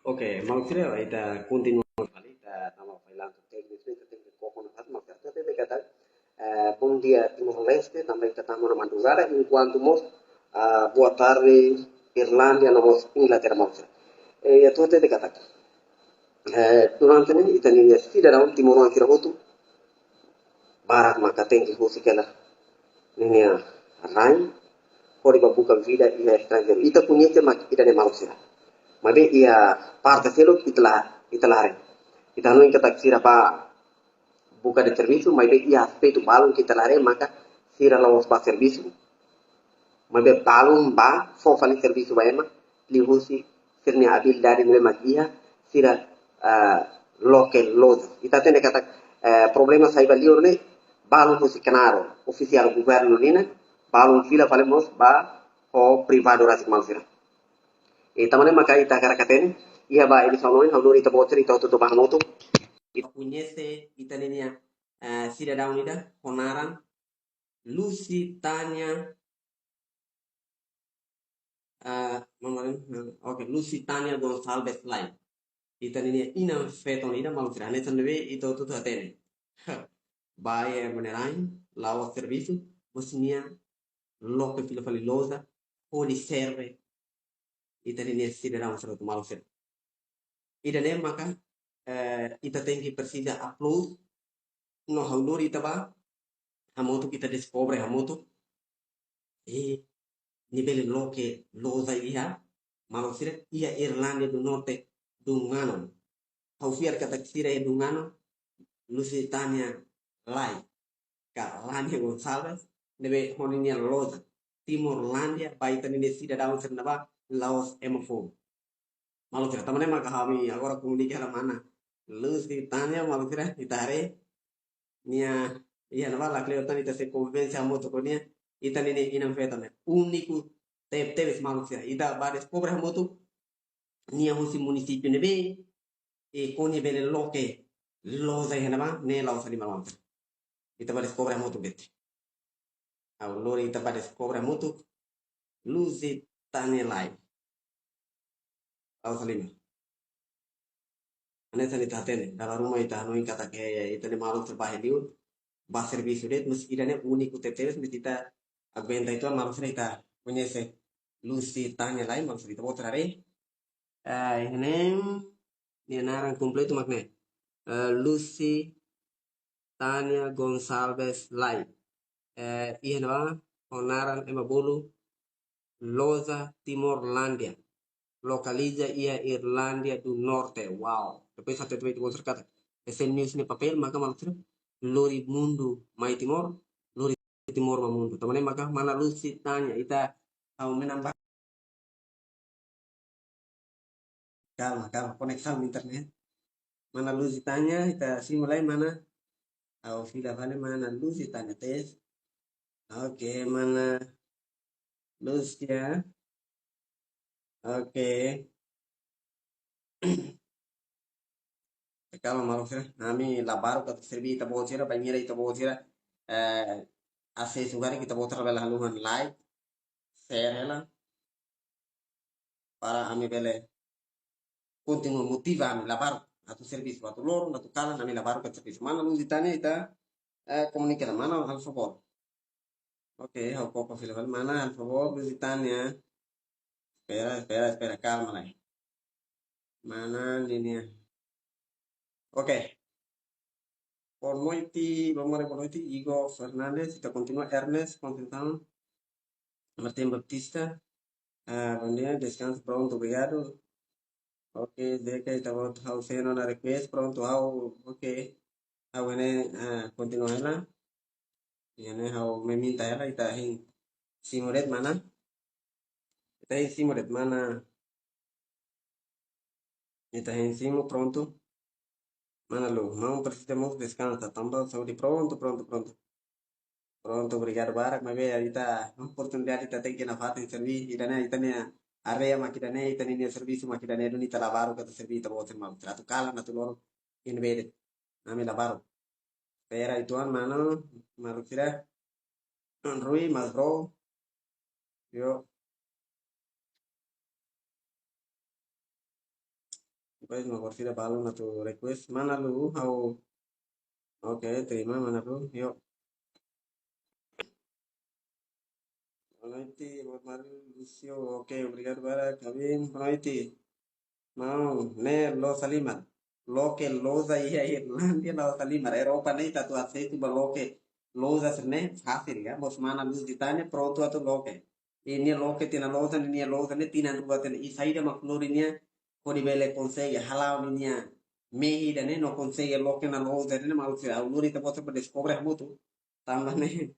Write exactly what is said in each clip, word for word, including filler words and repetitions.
Oke, maluk sira, ita kontinua fali, ita tama fali la'o tékniku, ita tenke koko nafatin, maluk sira, ita hatene katak, eh, bom dia Timor-Leste, tanba ita tama ona madrugada, enkuantu mós, ah, boa tarde Irlandia, no mós Inglaterra, maluk sira. Eh, ita hatene katak, eh, durante ne'e, ita-nia sidadaun timoroan sira hotu, barak maka tenke husik hela ninia rain, hodi bá buka vida iha estranjeiru. Ita koñese mak ida-ne'e, maluk sira. Maibé iha parte seluk ita la, ita la haree. Ita hanoin katak sira bá buka de'it servisu, maibé iha aspetu balun ke ita la haree maka sira la'ós bá servisu. Maibé balun bá fó fali servisu ba ema, liuhusi sira-nia abilidade ne'ebé mak iha, sira, ah, loke loja. Ita hatene katak, eh, problema sai ba liur ne'e, balun husi knaar ho ofisiál governu nian, balun fila fali mós ba ho privadu rasik, maluk sira. I tanba ne'e maka ita hakarak hatene, iha ba edisaun ohin, ha'u lori ita-boot sira, ita hotu toba hamutuk. Ita koñese ita-nia, eh, sidadaun ida, ho naran Lusitania, ah, mamarin, oke, Lusitania Gonçalves Lai. Ita-nia inan-feton ida, maluk sira, hanesan ne'ebé ita hotu hatene. Bá iha ema nia rain, la'o servisu, mas nia loke fila fali loja, hodi serve ita-nia sidadaun sira hotu, maluk sira. Ida-ne'e maka, eh, ita tenke presiza aplausu, no ha'u lori ita bá hamutuk, ita deskobre hamutuk. Eh, nia bele loke loja iha, maluk sira, iha Irlandia do Norte, Dungannon. Ha'u fiar katak sira iha Dungannon, Lusitania Lai ka Lania Gonçalves, ne'ebé ho ninia loja Timorlândia, ba ita-nia sidadaun sira ne'ebá la'ós ema foun. Maluk sira, tanba ne'e maka ami agora komunika hela mana Lusitania, maluk sira, ita haree nia, iha ne'ebá, lakleur tan ita sei konvivénsia hamutuk ho nia, ita-nia inan-feton ne'e úniku tebetebes, maluk sira. Ita bá deskobre hamutuk, nia husi munisípiu ne'ebé, i kona-ba nia bele loke loja iha ne'ebá, ne'e la'ós halimar, maluk sira. Ita bá deskobre hamutuk de'it. Ha'u lori ita bá deskobre hamutuk Lusitania Lai. La'ós halimar. Hanesan ita hatene, dala ruma ita hanoin katak ita-nia maluk sira bá iha liur, bá servisu de'it, mas ida-ne'e úniku tebetebes, mas ita aguenta uitoan, maluk sira, ita koñese Lusitania Lai, maluk sira, ita-boot sira haree. Eh, iha ne'e, nia naran kompletu mak ne'e. Eh, Lusitania Gonçalves Lai. Eh, iha ne'ebá, ho naran ema bolu Loja Timorlândia. Lokaliza iha Irlandia do Norte. Wow. Depois hatete ba ita-boot sira katak S M News nia papél maka, maluk sira, lori mundu mai Timor, lori Timor ba mundu. Tanba ne'e maka mana Lusitania, ita, ha'u menambah. Kalma, kalma, koneksaun internet. Mana Lusitania, ita simu lai mana. Ha'u fila fali mana Lusitania tes. Oke, mana Lucia. Oke. Kalma, maluk sira. Ami la baruk atu serve ita-boot sira, bainhira ita-boot sira, eh, asesu karik, ita-boot sira bele haluha like, share hela. Para ami bele kontinua motiva ami, la baruk atu servisu, atu loron, atu kalan, ami la baruk atu servisu. Mana Lusitania, ita, eh, komunika mana, halo favór. Oke, ha'u koko fila fali mana, halo favór, Lusitania. Espera, espera, espera, kalma lai. Mana ninia. Oke. Boa noite, boa noite, boa noite, Igor Fernandes, ita kontinua, Ernest Conceição, Martin Baptista. Ah, bom dia, descanso, pronto, obrigado. Oke, Zeca, ita-boot ha'u send ona request, pronto, ha'u, oke. Ha'u ne'e, ah, kontinua hela. Iha ne'e ha'u meminta hela, ita hein simu de'it mana. Ita hein simu de'it mana. Ita hein simu, pronto. Mana Lu, maun presiza mós deskansa, tanba saúde, pronto, pronto, pronto. Pronto, obrigadu barak, maibé ita oportunidade ita tenke nafatin serve, ita-nia, ita-nia área mak ida-ne'e, ita-nia servisu mak ida-ne'e, duni ita la baruk atu serve ita-boot sira, maluk sira, atu kalan, atu loron, iha ne'ebé de'it. Ami la baruk. Espera uitoan, mana, maluk sira. Rui, mas bro. Yo. Pois, mak orsida balun atu request. Mana Lu, ha'u. Oke, terima, Mana Lu. Yuk. Boa noite, boa tarde, Lúcio. Oke, obrigadu barak, Kabin. Boa noite. Maun, ne'e loos halimar. Loke loza iha Irlandia loos halimar. Europa ne'e ita atu asesu ba loke loza sira-ne'e fasil, ya. Mós Mana Lúcio Titânia prontu atu loke. I nia loke tiha ona loza, nia loza ne'e tinan rua tiha ona. I saida mak lori nia, hodi bele konsege hala'o ninia mehi ida-ne'e no konsege loke ona loza ne'e, maun sira, ha'u lori ita-boot sira bá deskobre hamutuk. Tanba ne'e.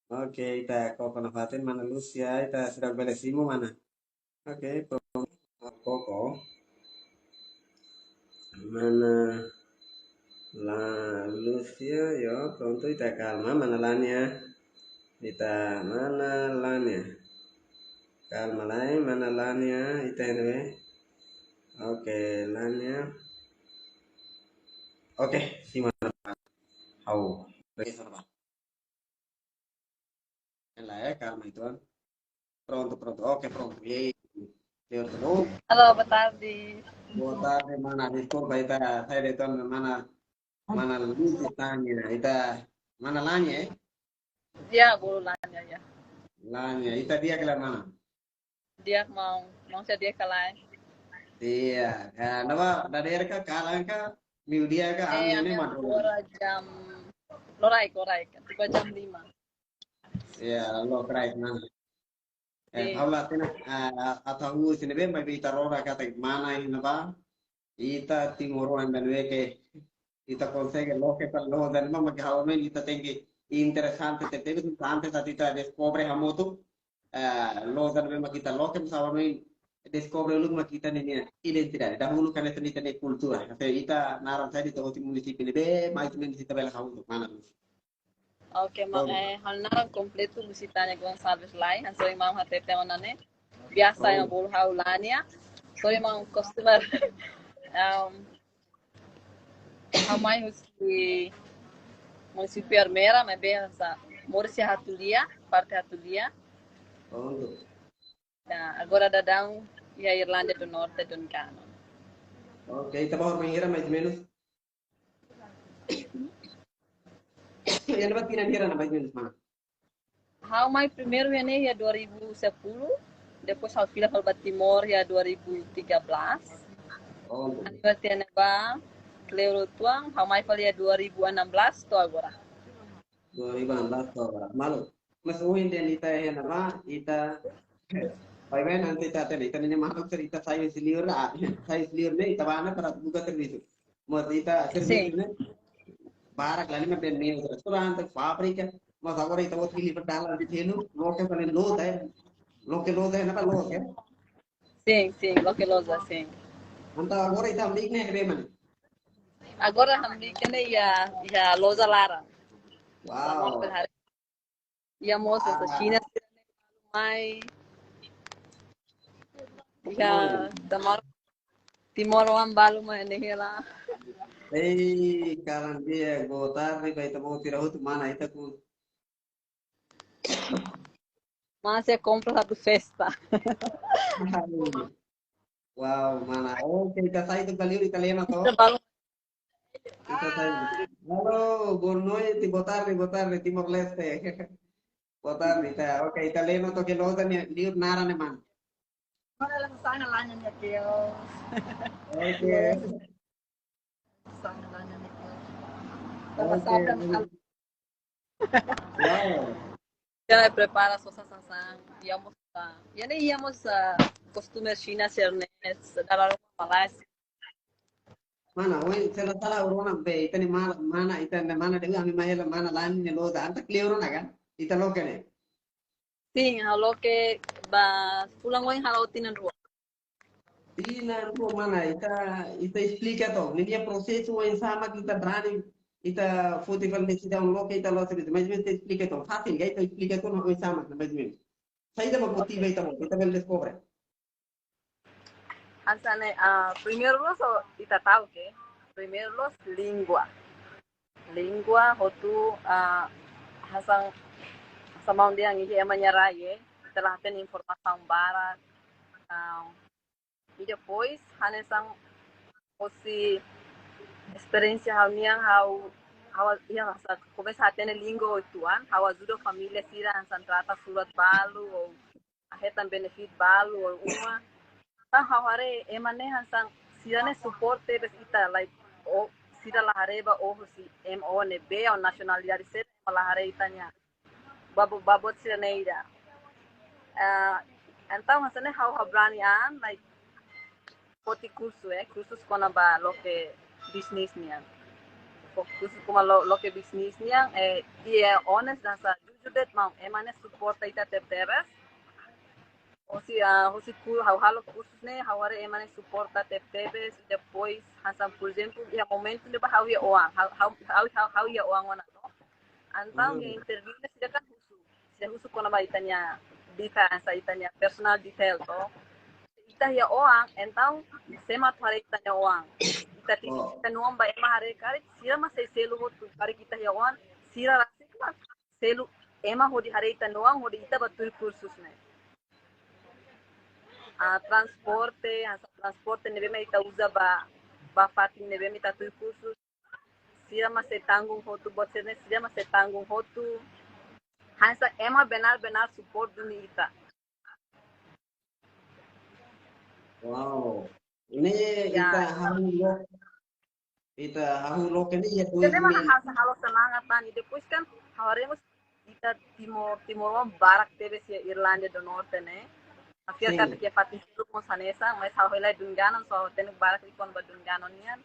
Oke, ita koko nafatin, Mana Lúcia, ita seidauk bele simu, mana. Oke, prontu. Koko. Mana La Lúcia, yo, prontu, ita kalma, Mana Lania. Ita Mana Lania. Kalma lai, Mana Lania, ita iha ne'ebé? Oke, Lania. Oke, simu ona. Ha'u. Oke, sana, Pak. Ela, eh, kalma, ituan. Prontu, prontu. Oke, prontu. Yeay. Teor terus. Halo, boa tarde. Boa tarde, mana. Deskulpa, ita, saida ituan, mana, Mana Lúcia Titânia. Ita, Mana Lania, eh? Ya, bolu Lania, ya. Lania. Ita di'ak ka lae, mana? Di'ak, maun. Maun sira di'ak ka lae? Di'ak. Eh, ne'ebá, dadeer ka, kalan ka, meiudia ka, eh, ami ne'e, ami madrugada. Agora jam, loraik, loraik. Tiba jam lima. Ya, loraik, mana. Eh, sin. Ha'u la hatene, ah, atu husu ne'ebé, maibé ita rona katak mana iha ne'ebá. Ita timoroan ida-ne'ebé ke ita konsege loke fali loza ne'ebá, mak ha'u hanoin ita tenke interesante tebes, importante atu ita deskobre hamutuk, eh, loza ne'ebé mak ita loke, mas ha'u hanoin deskobre uluk mak ita-nia identidade. Dahuluk hanesan ita-nia kultura. Hanesan ita naran saida, ita hosi munisípiu ne'ebé, mais ou menus ita bele hahú tu mana. Oke, ma-, eh, ha'u-nia naran kompletu Lúcia Titânia Gonçalves Lai, hanesan maun hatete ona ne'e. Biasa ema bolu ha'u Lania. Sorry, maun, kostumadu. Em, ha'u mai husi munisípiu Ermera, maibé hanesan moris iha Hatulia, parte Hatulia. Prontu. Ya, agora daudaun iha Irlanda do Norte, Doncaster. Oke, ita-boot mai hira mais ou menus? Iha ne'ebá tinan hira ona mais ou menus, mana? Ha'u mai primeiru iha ne'e iha dua ribu sepuluh, depois ha'u fila fali ba Timor iha dua ribu tiga belas. Oh. Atu iha ne'ebá, kleur uitoan, ha'u mai fali iha dua ribu enam belas to'o agora. Dua ribu enam belas to'o agora. Malu. Mas ohin dehan ita iha ne'ebá, ita, pai ben nanti ita hatene, ita-nia maluk sira, ita sai husi liur, ah, sai husi liur ne'e, ita bá ne'e para buka servisu. Mas ita servisu ne'e, barak la ne'e, maibé restaurante, fábrika, mas agora ita-boot fila fali dalan di selu, loke fali loza, eh. Loke loza, eh, ne'ebá loza, eh? Sin, sin, loke loza, sin. Entaun agora ita hamriik ne'e iha ne'ebé, mana? Agora hamriik ne'e iha, iha loza laran. Wow. Iha mós, ah, Xina, mai. Iha, hmm, Timor, Timoroan balu mai ne'e hela. Ei, kalan di'ak, boa tarde ba ita-boot sira hotu, mana ita ku. Mas é compra do festa. Wow, mana. Oke, ita sai tu kali, ita lena to. Ita balu. Ita sai. Halo, boa noite, boa tarde, boa tarde, Timor-Leste. Boa tarde, ita. Oke, ita lena to ke loza ne'e, liur naran ne'e, mana? Mana la sasán Lania ne'e ke. Oke. Sasán Lania ne'e ke. Oke. Wow. Ita prepara sosa sasán. Iha mós, ah, iha ne'e iha mós, ah, kostume Xina sira-ne'e, dala ruma Malaysia. Mana, ohin, se la sala urona be, ita-nia mana, mana, ita-nia mana, depois ami mai hela mana Lania nia loza, entaun kleur ona ka? Ita loke ne'e. Sin, ha'u loke ba fulan oin hala'o tinan rua. Tinan rua, mana, ita, ita esplika to. Ninia prosesu oinsá mak ita brani, ita foti fali desizaun loke, ita loke, mais ou menus ita esplika to. Fasil ka, ita esplika to, oinsá mak, mais ou menus. Saida mak motiva ita, ita bele deskobre. Hanesan ne'e, ah, primeiru loos ita ta'uk, eh. Primeiru loos língua. Língua hotu, ah, hanesan, hanesan maun dehan iha ema nia rai, eh. Ita la hatene informasaun barak. Ah, i depois, hanesan Hosi esperiénsia ha'u-nian, ha'u, ha'u iha hanesan komesa hatene língua uitoan, ha'u ajuda família sira hanesan trata surat balu, ou hetan benefit balu, ou uma. Entaun ha'u haree ema ne'e hanesan sira ne'e support tebes ita, like, o sira la haree ba o husi M O ne'ebé ou nasionalidade sira, ema la haree ita-nia ba buat, ba buat sira-ne'e ida. Ah, entaun hanesan ne'e ha'u, ha'u brani an, like, foti kursu, eh, kursus kona-ba loke bisnis nian. Fo-, kursus kona-ba lo-, loke bisnis nian, eh, i é honest, hanesan jujur de'it maun, ema ne'e suporta ita tebetebes. Hosi, ah, hosi ku-, ha'u halo kursus ne'e, ha'u haree ema ne'e suporta tebetebes, i depois hanesan, por ezemplu, iha momentu ne'ebá ha'u iha oan, ha'u, ha'u, ha'u, ha'u, ha'u iha oan ona, no? Entaun, hmm, iha interview ne'e sira kan husu. Sira husu kona-ba ita-nia detail, hanesan ita-nia personal detail to. Ita iha oan, entaun sé mak atu haree ita-nia oan? Ita ti-, oh, ita-nia oan ba ema haree karik, sira mak sei selu hotu, karik ita iha oan, sira rasik mak selu ema hodi haree ita-nia oan, hodi ita bá tuir kursus ne'e. Ah, transporte, hanesan transporte ne'ebé mak ita uza ba, ba fatin ne'ebé mak ita tuir kursus. Sira mak sei tanggung hotu, buat sira-ne'e sira mak sei tanggung hotu. Hanesan ema benar-benar support duni ita. Wow. Ne'e, ya, ita hahú loke, ita hahú loke ne'e iha dois mil. Jadi mana hal halo semangat tan. I depois kan, ha'u haree mós ita Timor, timoroan barak tebes iha Irlanda do Norte ne'e. Ha'u fiar, sin, katak iha fatin seluk mós hanesan, mas ha'u hela Dungannon, so ha'u hatene barak liu kona-ba Dungannon nian.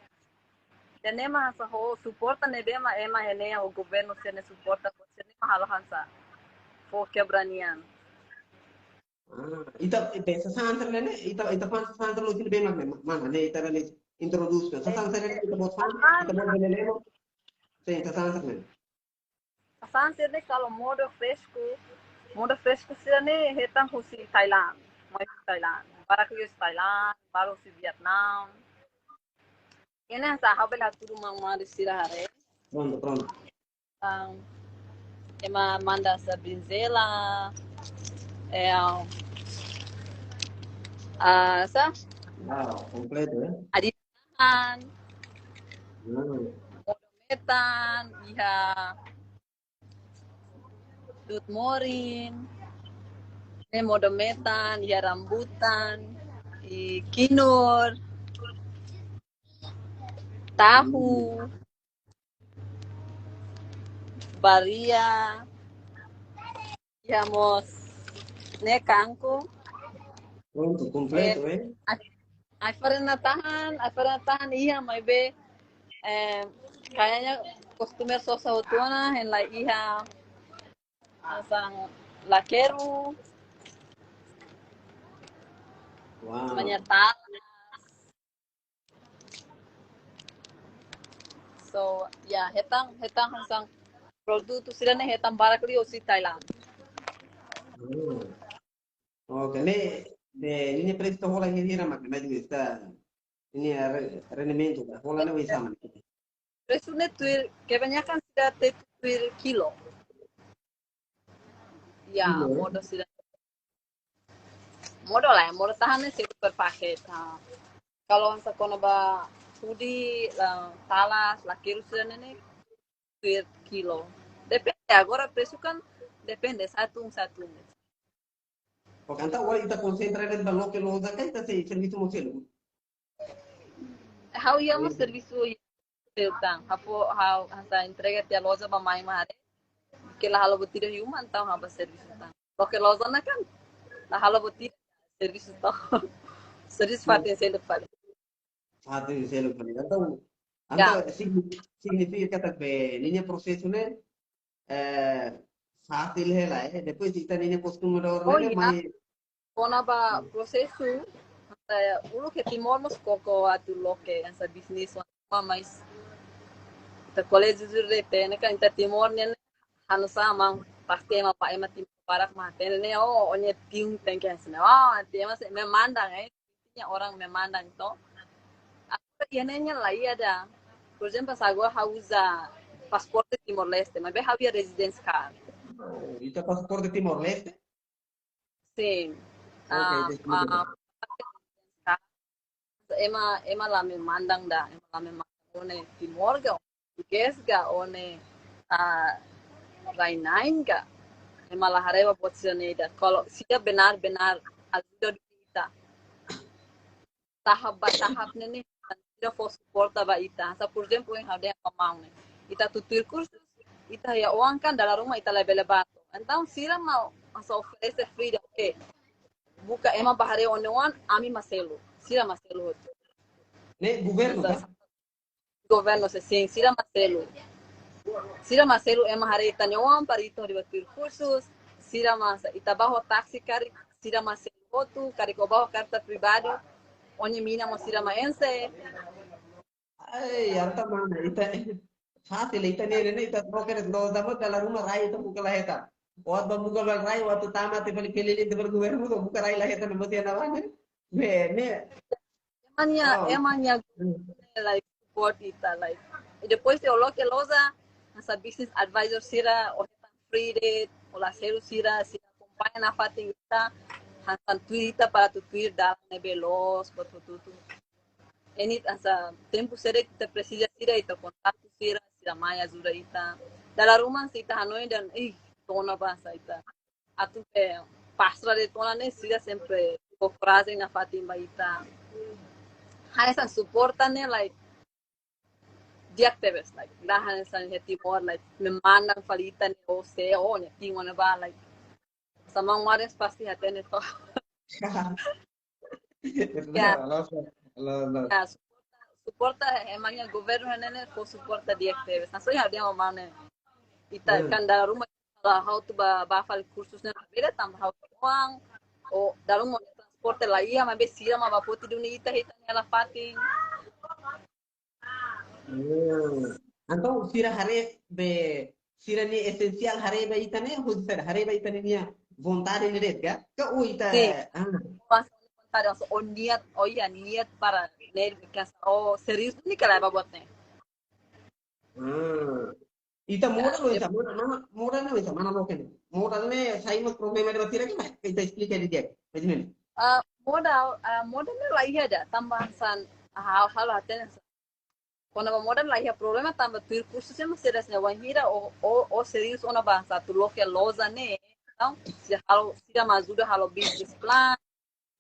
Ida-ne'e mak hanesan ho suporta ne'ebé mak ema iha ne'e, ho governu sira-ne'e suporta, sira-ne'e mak halo hanesan fó kebranian. Ah, ita, ita sasán sira-ne'e, ita, ita fa'an sasán sira-ne'e, sira-ne'e bem mak ne'e, ma-, mana, ne'e ita bele introdús, ne'e. Sasán sira-ne'e, ita-boot fa'an, ita-boot bele lemo. Sin, sasán sira-ne'e. Sasán sira-ne'e kalau modo fresku, modo fresku sira-ne'e hetan husi Thailand, mai husi Thailand. Barak liu husi Thailand, balu husi Vietnam. Ne'e hanesan ha'u bele hatudu maun-alin sira haree. Pronto, pronto. Ah, ema manda hanesan brinzela, eh, ah, hanesan? Wow, kompletu, eh? Adisan. Hmm. Modo metan, iha du'ut morin, ne'e modo metan, iha rambutan, i kinur, tahu, barea, iha mós ne'e kangkung. Pronto, kompletu, eh? Ai, ai, para na tahan, ai, para na tahan, iha, maibé, eh, kayaknya customer sosa hotu ona, hein la iha, hanesan lakeru, wow, manya talas. So, ya, hetan, hetan hanesan produtu sira-ne'e hetan barak liu husi Thailand. Hmm. Oke, ne'e, ne'e, ninia presu hola hira-hira mak, mais ou menos, ita, ninia re-, rendimentu, hola ne'e oinsá mak? Presu ne'e tuir, kebanyakan sira atu tuir kilo. Ya, kilo, eh? Modo sira. Modo lae, modo tahan ne'e singku per paket, ha. Kalau hanesan kona-ba hudi, la, talas, lakeru sira-ne'e ne'e, per kilo. Depende, agora presu kan depende, satu, satu. Oke, entaun agora ita konsentra de'it ba loke loja ka ita sei servisu mós seluk? Ha'u iha mós servisu seluk tan. Ha'u fó, ha'u hanesan entrega tiha loja ba mai mak haree. Ke la halo buat ida iha uma, entaun ha'u bá servisu tan. Loke loja ne'e kan la halo buat ida, servisu tan. Servisu fatin seluk fali. Fatin seluk fali. Entaun, ya, entaun signi-, signifika katak be ninia prosesu ne'e, eh, fasil hela, eh. Depois ita-nia kostumidór, oh, ne'e, ya, mai. Kona-ba, hmm, prosesu, eh, uluk iha Timor mós koko atu loke hanesan bisnis, ma-, mais ita ko'alia jujur de'it, ne'e kan ita Timor nian, hanesan maun, pasti ema ba, ema Timor barak mak hatene ne'e, oh, ó-nia tim tenke hanesan ne'e, oh, ema sei memandang, eh, nia orang memandang to. Agora iha ne'e nian la iha ida. Por ezemplu, hanesan agora ha'u uza pasaporte Timor-Leste, maibé ha'u iha residence card. Oh, ita pasaporte Timor-Leste? Sin. Oke, ah, ita explika. Ah, ema, ema la memandang ida, ema la memandang ó-nia Timor ka, ó-nia portugés ka, ó-nia, ah, rai-na'in ka. Ema la haree ba buat sira-ne'e ida. Kalau sira benar-benar ajuda ita tahap ba tahap ne'e, ne'e sira fó suporta ba ita. Hanesan, por ezemplu, ohin ha'u dehan ba maun ne'e, ita atu tuir kursu, ita iha oan kan, dala ruma ita labele bá to'o. Entaun sira mak hanesan oferese free ida, oke. Buka ema bá haree ó-nia oan, ami mak selu. Sira mak selu hotu. Ne'e governu ka? Governu, sin, sira mak selu. Sira mak selu ema haree ita-nia oan para ita hodi bá tuir kursus. Sira mak hanesan, ita bá ho táksi karik, sira mak selu hotu, karik ó bá ho karta pribadi, ó-nia mina mós sira mak enxe. Ai, entaun mana, ita, fasil, ita ne'e, ne'e, ita troka de'it loja mós, dala ruma rai ita buka la hetan. Ó atu buka ba rai, ó atu tama tiha fali kelilin tiha fali governu, buka rai la hetan, mesti ana wane. Ne'e, ne'e. Ema nia, oh, ema nia, hmm, like, support ita, like. I depois de ó loke loja, hanesan business advisor sira, ó hetan free de'it, ó la selu sira, sira akompaña nafatin ita, hanesan tuir ita para atu tuir dalan ne'ebé loos, buat hotu-hotu. Entaun hanesan tempu saida ita presiza sira, ita kontaktu sira, sira mai ajuda ita. Dala ruma se ita hanoin dehan, ih, to'o ona bá hanesan ita atu, eh, pasra de'it ona ne'e, sira sempre fó korajen nafatin ba ita. Hanesan suporta ne'e, like, di'ak tebes, like, la hanesan iha Timor, like, memandang fali ita ne'e, ó sé, ó ne'e, Timor ne'ebá, like, hanesan maun Mares pasti hatene to'o. Ya. Halo, halo, halo. Ya, suporta, suporta, ema nia governu ne'e, ne'e fó suporta di'ak tebes. Hanesan ohin ha'u dehan ba maun ne'e, ita, hmm, kan dala ruma, la, ha'u atu bá, bá fali kursus ne'e labele tanba ha'u-nia oan, ou dala ruma transporte la iha, maibé sira mak bá foti duni ita, ita-nia nafatin. Hmm. Entaun sira haree be, sira-nia esensiál haree ba ita ne'e, husi sira haree ba ita-nia vontade ne'e de'it ka? Ka ó ita, sin, ah, pas vontade, ó-nia niat, ó iha niat para ne'e, ka ó serius ne'e ka lae ba buat ne'e. Hmm. Ita modal, ah, loos, ya, ita modal, mana, modal ne'e, loos, ita mana loke ne'e. Modal ne'e sai mós problema ida ba sira ka, ita esplika didi'ak, mais ou menus. Ah, modal, ah, modal ne'e la iha ida, tanba hanesan, ah, ha'u, ha'u la hatene hanesan. Kona-ba modal la iha problema, tanba tuir kursu sira mós sira dehan wainhira ó, ó, ó serius ona bá hanesan atu loke loja ne'e, entaun sira halo, sira mak ajuda halo business plan,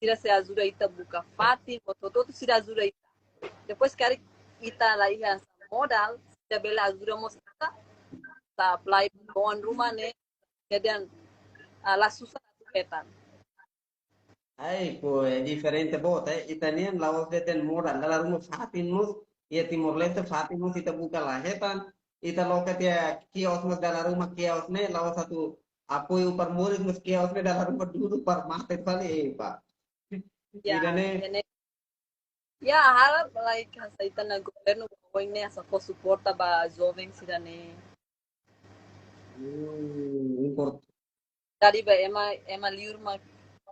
sira sei ajuda ita buka fatin, buat hotu-hotu sira ajuda ita. Depois karik ita la iha hanesan modal, sira bele ajuda mós ita, ita apply loan ruma ne'e, jadi, ah, la susar atu hetan. Ai, pô, é diferente, boot, eh. Ita-nian la'ós de'it de'it modal, dala ruma fatin mós, iha Timor-Leste fatin mós ita buka la hetan, ita loke tiha kios mós dala ruma kios ne'e, la'ós atu apoiu para moris mós kios ne'e dala ruma dudu para mate fali, eh, pá. Ya, ida-ne'e. Ya, ne'e. Ya, ha'u harap, like, hanesan ita-nia governu ohin ne'e hanesan fó suporta ba joven sira-ne'e. Hmm, import- Jadi ba ema, ema liur mak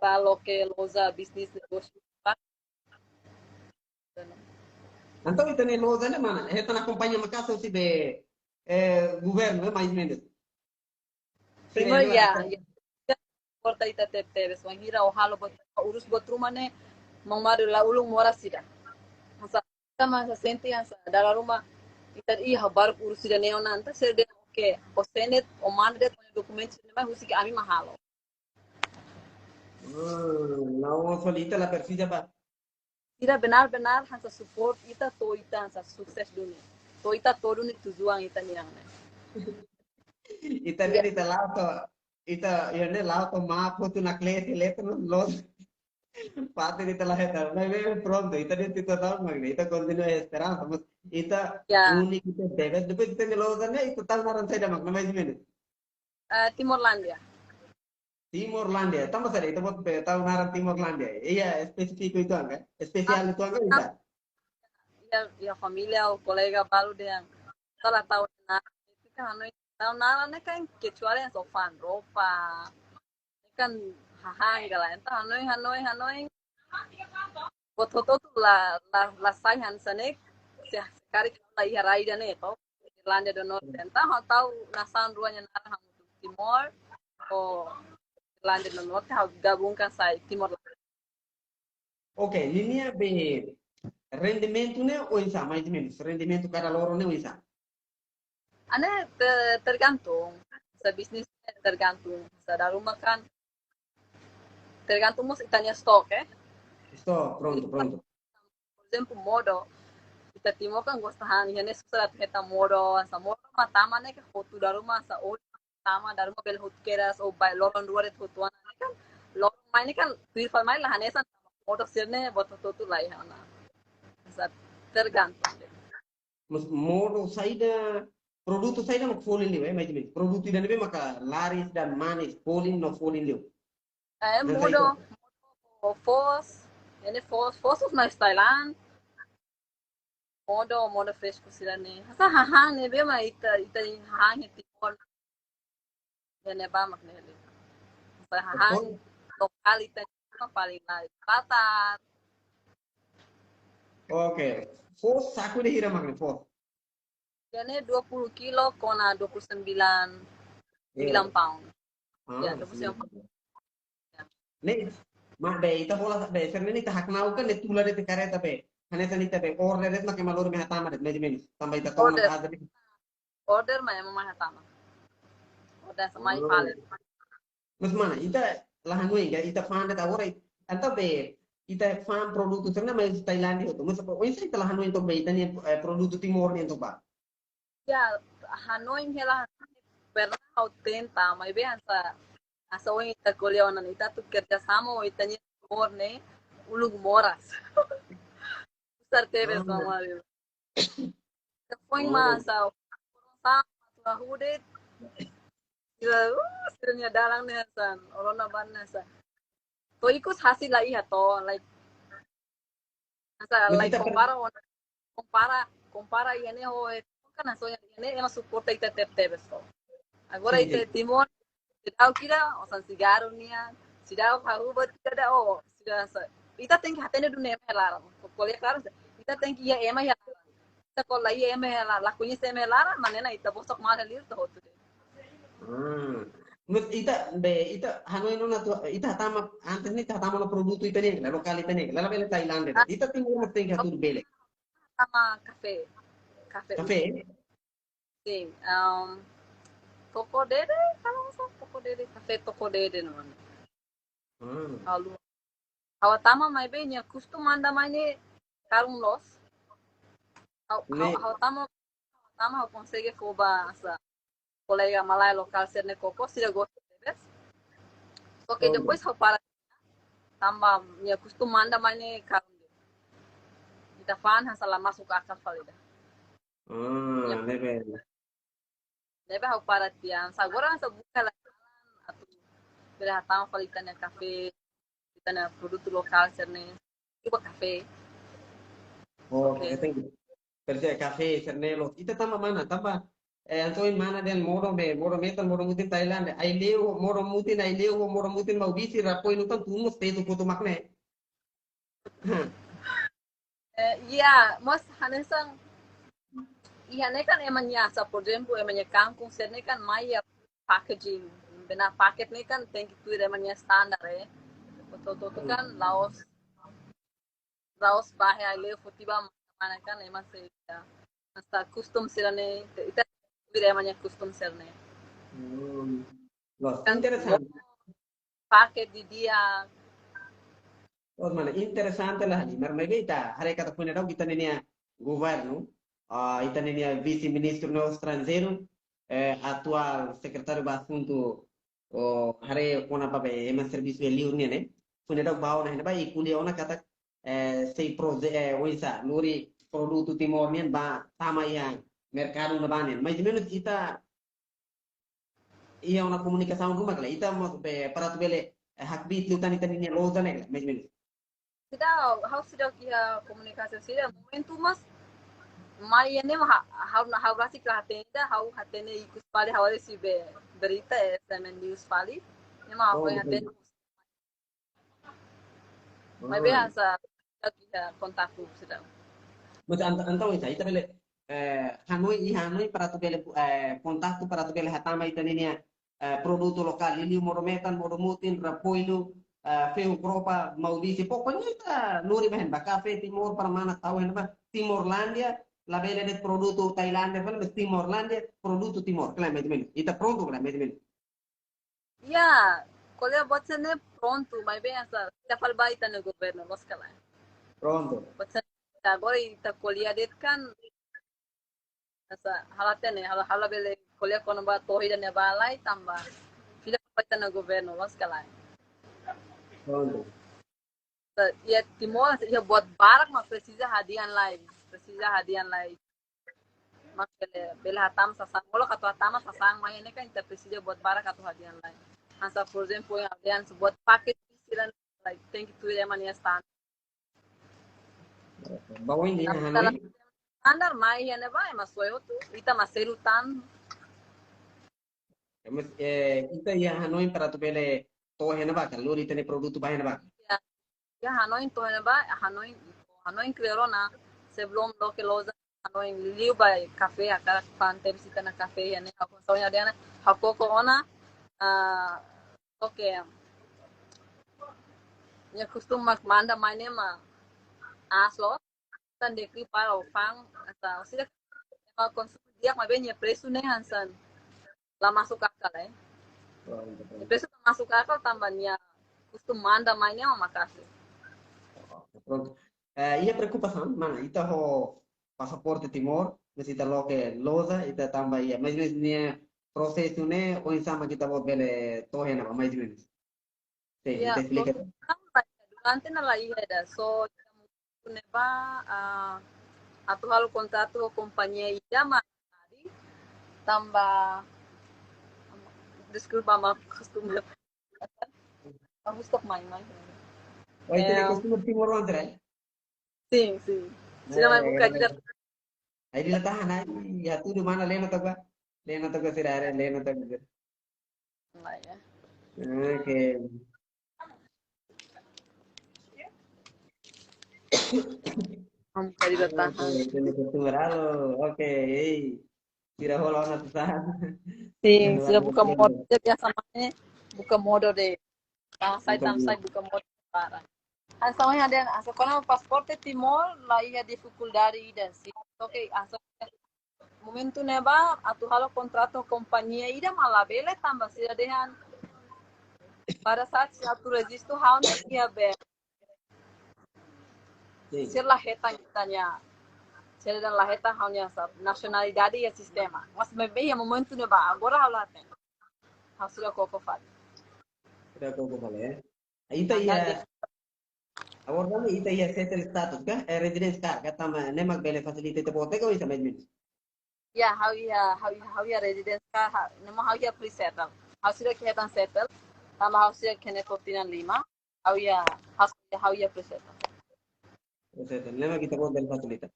bá loke loja, bisnis, negósiu. Entaun ita-nia loja ne'e mana? Hetan akompaña maka'as husi be, eh, governu, eh, mais ou menus. Primeiru, ya, ya. Suporta ita tebetebes, wainhira ó halo buat, urus buat ruma ne'e, maun Mario la ulun moras ida. Hanesan, ita mak hanesan sente hanesan dala ruma, ita, ih, ha'u baruk urus ida-ne'e ona, entaun sira dehan, oke, ó sende, ó manda de'it ó-nia dokumentu sira-ne'e mai husik ami mak halo. Hmm, la'ós fali ita la presiza ba. Sira benar-benar hanesan support ita to'o ita hanesan sukses duni. To'o ita to'o duni tujuan ita-nian ne'e. Ita, ya, ne'e ita la'o to'o, ita, ya, ne'e la'o to'o maaf hotu nakle si letra no los. Pati ita la hetan. Mas, mas prontu, ita de'it ita tahu, mas ita kontinua esperansa, mas ita, ya, unik ita debes. Depois ita-nia loja ne'e, ita tahu naran saida mak, nama isi mene? Eh, Timorlândia. Timorlândia. Tanba saida ita-boot be tau naran Timorlândia? Iha espesífiku uitoan ka? Espesiál, ah, uitoan ka, ah, ita? Iha, iha família ou kolega balu dehan, sala tau naran. Ita hanoin tau naran ne'e kan kecuali hanesan fa'an roupa. Kan hahán ka lae. Entaun hanoin, hanoin, hanoin. Buat hotu-hotu la, la, la sai hanesan ne'e, se, se karik la iha rai ida-ne'e, to'o Irlanda do Norte. Entaun ha'u tau nasaun rua nia naran hamutuk, Timor ho Irlanda do Norte, ha'u gabungkan sai Timor. Oke, ninia be, rendimentu ne'e oinsá, mais ou menus? Rendimentu kada loron ne'e oinsá? Ane te- tergantung. Sa bisnis tergantung. Sa dala ruma kan tergantung mós ita-nia stok, eh. Estou pronto, pronto. Por ezemplu, modo. Ita Timor kan gosta han, iha ne'e susar atu hetan modo, sa modo mak tama ne'e kan hotu dala ruma, sa oi tama dala ruma bele hotu kedas, ou ba loron rua de'it hotu ona ne'e kan. Loron mai ne'e kan tuir fali mai la hanesan modo sira-ne'e buat hotu-hotu la iha ona. Sa tergantung. Mas modo saida, produtu saida mak folin liu, eh, mais ou menus? Produtu ida ne'ebé maka laris dan manis, folin no folin liu. Eh, Mas modo, saida? Modo foos, ane foos, foos mós Thailand. Modo, modo fresku sira-ne'e. Sa hahán ne'ebé mak ita, ita hahán iha Timor. Iha ne'ebá mak ne'e. Sa hahán lokál ita mak paling laris. Patat. Oke. Foos saku ida hira mak ne'e foos? Iha ne'e dua puluh kilo kona dua puluh sembilan, sembilan pound. Ah, Ya, dua puluh sembilan pound. Ne'e, mak be, ita hola be, sira-ne'e ita haknau kan ne'e tula de'it kareta be. Hanesan ita be, order de'it mak ema lori mai hatama de'it, mais ou menus. Tanba ita tona Order. Kaza de'it. Order mai ema mai hatama. Order sa mai Oh. fali. Mas mana, ita la hanoin ka, ita fa'an de'it agora, entaun be, ita fa'an produtu sira-ne'e mai Tailándia hotu. Mas oinsá ita la hanoin to'o be, ita-nia, eh, produtu Timor nian to'o ba? Ya, hanoin hela pernah ha'u tenta, maibé hanesan, hanesan ohin ita ko'alia ona, ita atu kerja sama ho ita-nia Timor ne'e, uluk moras. Susar tebes. Ah. Sama liu. Ita foin, oh, masa, sama, tua hudet. Sira, uh, sira-nia dalan ne'e hanesan, orona ban ne'e hanesan. To'o ikus hasil la iha to'o, like, hanesan, mas like, ita per- kompara ona, kompara, kompara iha ne'e ho, eh, kan hanesan iha ne'e ema suporta ita tebetebes to'o. Agora, sin, ita, sin, Timor, seidauk ida, osan sigarru nian, seidauk hahú buat ida, oh, sira sa. Ita tenke hatene duni ema iha laran. Ko'alia klaru sa. Ita tenke iha ema iha laran. Ita ko'alia iha ema iha laran, la koñese ema iha laran, manena ita bosok malu liu to'o hotu de'it. Hmm. Mas ita be, ita hanoin ona atu, ita hatama, antes ne'e ita hatama ona produtu ita-nian, la lokál ita-nian, la labele Tailándia. Ah. Ita Timor mós tenke hatudu bele. Sama kafé. Kafé. Kafé? Sin, um, Toko Dede, kalau nggak salah Toko Dede, kafé Toko Dede namanya. Hmm. Ha'u, ha'u hatama maibé nia kustu manda mai ne'e karun loos. Ha'u, ha'u, ne'e, ha'u hatama, ha'u hatama ha'u konsege fó ba hanesan kolega malae lokál sira-ne'e koko, sira gosta tebes. Só ke, oh, depois ha'u para tanba nia kustu manda mai ne'e karun. Ita fa'an hanesan la masuk akal fali ida. Ah, ya, ne'ebé. Ne'ebé ha'u para tiha. Sa agora sa buka la atu bele hatama fali ita-nia kafé, ita-nia produtu lokál sira-ne'e. Cuba kafé. Oh, oke. Kafé, thank you. Perse kafé sira-ne'e loos. Ita tanba mana? Tanba, eh, antoin mana dehan modo be, modo metan, modo mutin Tailándia. Aileu, modo mutin, aileu, modo mutin Maubisse, Rapoilu tan tun mós tetu kotu mak ne'e. Eh, iya, mas hanesan, iha ne'e kan ema nia sa, por ezemplu, ema nia kangkung sira-ne'e kan mai iha packaging, bena paket ne'e kan tenke tuir ema nia standar, eh. Hotu-hotu kan, hmm, la'ós, la'ós ba iha aileu foti ba mana kan, ema sei, ya. Hanesan kustum sira-ne'e, ita tuir ema nia kustum sira-ne'e. Hmm. Loos, kan interesante. Paket didi'ak. Oh, mana interesante lah, Halimar. Maibé ita haree katak foin daudauk ita-nia governu, ah, ita-nia vise-ministru no estranjeiru, eh, atuál sekretáriu ba asuntu, oh, haree kona-ba be ema servisu iha liur nian, eh. Foin daudauk bá ona, ne'ebá i ko'alia ona katak, eh, sei proje-, eh, oinsá, lori produtu Timor nian bá tama iha merkadu ne'ebá nian. Mais ou menus ita iha ona komunikasaun ruma ka lae, ita mós be para atu bele, eh, hakbiit liután ita-nia loja ne'e ka lae, mais ou menus. Seidauk, ha'u seidauk iha komunikasaun sira, momentu mas mai iha ne'e mak ha-, ha'u na, ha'u rasik la hatene ida, ha'u hatene ikus fali ha'u haree husi be berita, eh, S M N News fali. Ne'e mak ha'u, oh, foin hatene. Maibé, hmm, hanesan, ita iha kontaktu seidauk. Mas ent-, entaun, ita, ita bele, eh, hanoin, iha hanoin para atu bele, eh, kontaktu para atu bele hatama ita-nia, eh, produtu lokál, liuliu modo metan, modo mutin, Rapoilu, ah, ferro-cromo, Maurice, pokoknya ita lori ba iha ne'ebá, kafé Timor para mana tau iha ne'ebá, Timorlândia, labele de'it produtu Tailándia, fali Timorlândia, produtu Timor, klaru, mais ou menus. Ita prontu, klaru, mais ou menus. Ya, ko'alia buat sira-ne'e prontu, maibé hanesan, ita fali ba ita-nia governu, loos ka lae? Prontu. Buat sira-ne'e, agora ita ko'alia de'it kan, hanesan, ha'u la hatene, ha'u la, ha'u labele ko'alia kona-ba to'o ida-ne'ebá lai tanba fila fali ba ita-nia governu, loos ka lae? Prontu. Iha Timor, iha buat barak mak presiza hadi'a lai, presiza hadi'a lai. Mak bele, bele hatama sasán, molok atu hatama sasán, maibé ne'e kan ita presiza buat barak atu hadi'a lai. Hanesan, por ezemplu, yang hadi'a buat pakete sira, like, tenke tuir ema nia standar. Ba oin iha Hanoi? Standar mai iha ne'ebá, ema soe hotu, ita mak selu tan. Mas, eh, ita iha Hanoi para atu bele to'o iha ne'ebá, ka lori ita-nia produtu ba iha ne'ebá? Ya, iha Hanoi to'o iha ne'ebá, Hanoi, Hanoi kleur ona, sebelum loke loja, Hanoi liuliu ba kafé, hakarak fa'an tebes ita-nia kafé iha ne'e, ha'u konsoña dehan, ha'u koko ona, ah, oke. Nia kostum mak manda mai ne'e mak aas loos, tan de kri para o fa'an, hanesan, o sira ema konsumu di'ak, maibé nia presu ne'e hanesan la masuk akal, eh. Oh, iya, betul. Nia presu la masuk akal tanba nia kostum manda mai ne'e mak maka'as. Oh, prontu. Eh, iha preokupasaun, mana, ita ho pasaporte Timor, mas ita loke loja, ita tanba iha, mais, mais nia prosesu ne'e, oinsá mak ita-boot bele to'o iha ne'ebá, mais ou menus. Sin, ya, ita esplika. Prosesu ne'e, durante ne'e la iha ida, so, ne'ebá, ah, atu halo kontratu ho kompañia ida mak, tanba, deskulpa, mak kostum. Aku stok main-main. Oh, itu de, eh, kostum Timor-oan, eh? Sin, sin. Sira mai, eh, buka, eh, ida. Ai, ida la tahan, ai, ya tudo mana lena toka. Lena toka sira, lena toka sira. Lah, ya. Oke. Am, tadi la tahan. Oke, itu nih kostum ralo. Oke, ei. Sira hola ona tu tahan. Sin, sira buka modo, sira biasa mai, buka modo de'it. Tan sai, tan sai, buka modo para. Hanesan ohin ha'u dehan, hanesan kona-ba pasaporte Timor, la iha difikuldade ida, sin. Oke, hanesan momentu ne'ebá, atu halo kontratu kompañia ida mak labele tanba sira dehan, pada saat sira atu rejistu ha'u-nia iha be. Sin. Sira la hetan ita-nia, sira dehan la hetan ha'u-nia sa-, nasionalidade iha sistema. Mas maibé iha momentu ne'ebá, agora ha'u la hetan. Ha'u seidauk koko fali. Seidauk koko fali, eh? Ita iha, agora ne'e ita iha settled status ka? Eh, residence card ka, tanba ne'e mak bele fasilita ita-boot ka, oinsá mais ou menus? Ya, ha'u iha, ha'u iha, ha'u iha residence card, ha, ne'e mak ha'u iha pre-settle. Ha'u seidauk hetan settle, tanba ha'u seidauk iha ne'e tinan lima, ha'u iha, ha'u iha, ha'u iha pre-settle. Pre-settle, ne'e mak ita-boot bele fasilita.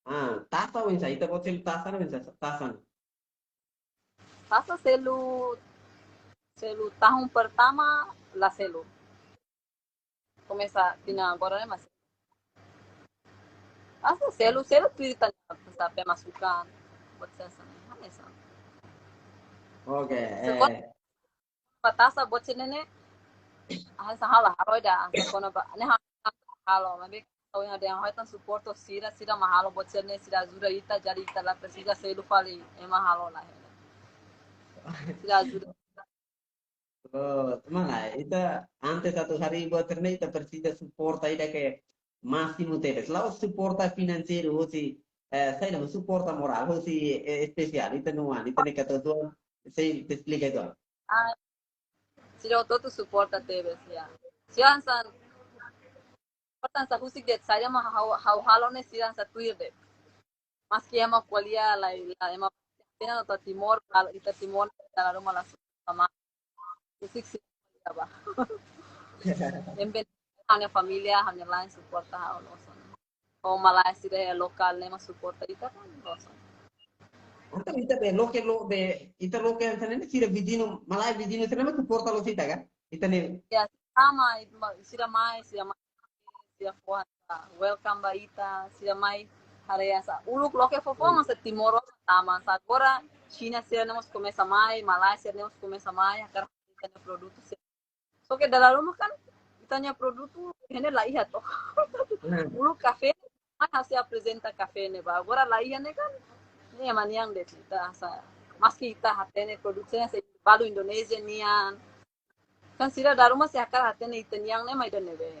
Ah, taxa oinsá, ita-boot selu taxa ne'e oinsá, taxa ne'e? Taxa selu, selu tahun pertama la selu. Komesa tinan agora ne'e mak selu. Taxa selu, selu tuir ita-nia, hanesan pemasukan, buat sira hanesan. Oke, so, eh, kona-ba taxa buat sira-ne'e, hanesan ha'u la halo ida, hanesan kona-ba, ne'e ha'u halo, maibé ha'u dehan ha'u hetan suporta sira, sira mak halo buat sira-ne'e, sira ajuda ita, jadi ita la presiza selu fali ema halo lai. Sira ajuda. Oh, mana, ita antes atu harii buat sira-ne'e, ita presiza suporta ida ke másimu tebes. La'ós suporta finanseiru, hosi, eh, saida, suporta morál, hosi, eh, espesiál, ita-nia oan, ita-nia katuas-oan, sei ita esplika uitoan. Ah, sira hotu-hotu suporta tebes, ya. Sira hanesan, suporta hanesan husik de'it, saida mak ha'u, ha'u halo ne'e sira hanesan tuir de'it. Maski ema ko'alia, la, la, ema pena nota Timor, kalau ita Timor, ita la ruma la suporta mak. Husik sira ko'alia ba. Em ben, ha'u-nia família, ha'u-nia laen suporta ha'u loos ona. Ou malae sira iha lokál ne'e mak suporta ita kan, loos ona. Entaun ita be loke lo be, ita loke hanesan ne'e sira viziñu, malae viziñu sira mak suporta loos ita kan? Ita ne'e. Ya, sama, sira mai, sira mai, sira fó, ah, welcome ba ita, sira mai haree hanesan uluk loke fó-fó, hmm, hanesan Timor-oan tama, hanesan agora Xina sira ne'e mós komesa mai, malae sira ne'e mós komesa mai, hakarak ita-nia produtu sira. Só ke dala ruma kan, ita-nia produtu ne'e la iha to. Hmm. Uluk kafé, mai ha'u sei aprezenta kafé ne'e ba. Agora la iha ne'e kan, ne'e ema nian de'it ita hanesan. Maski ita hatene produtu ne'e sei balu Indonézia nian. Kan sira dala ruma sei hakarak hatene ita-nian ne'e mai ida-ne'ebé.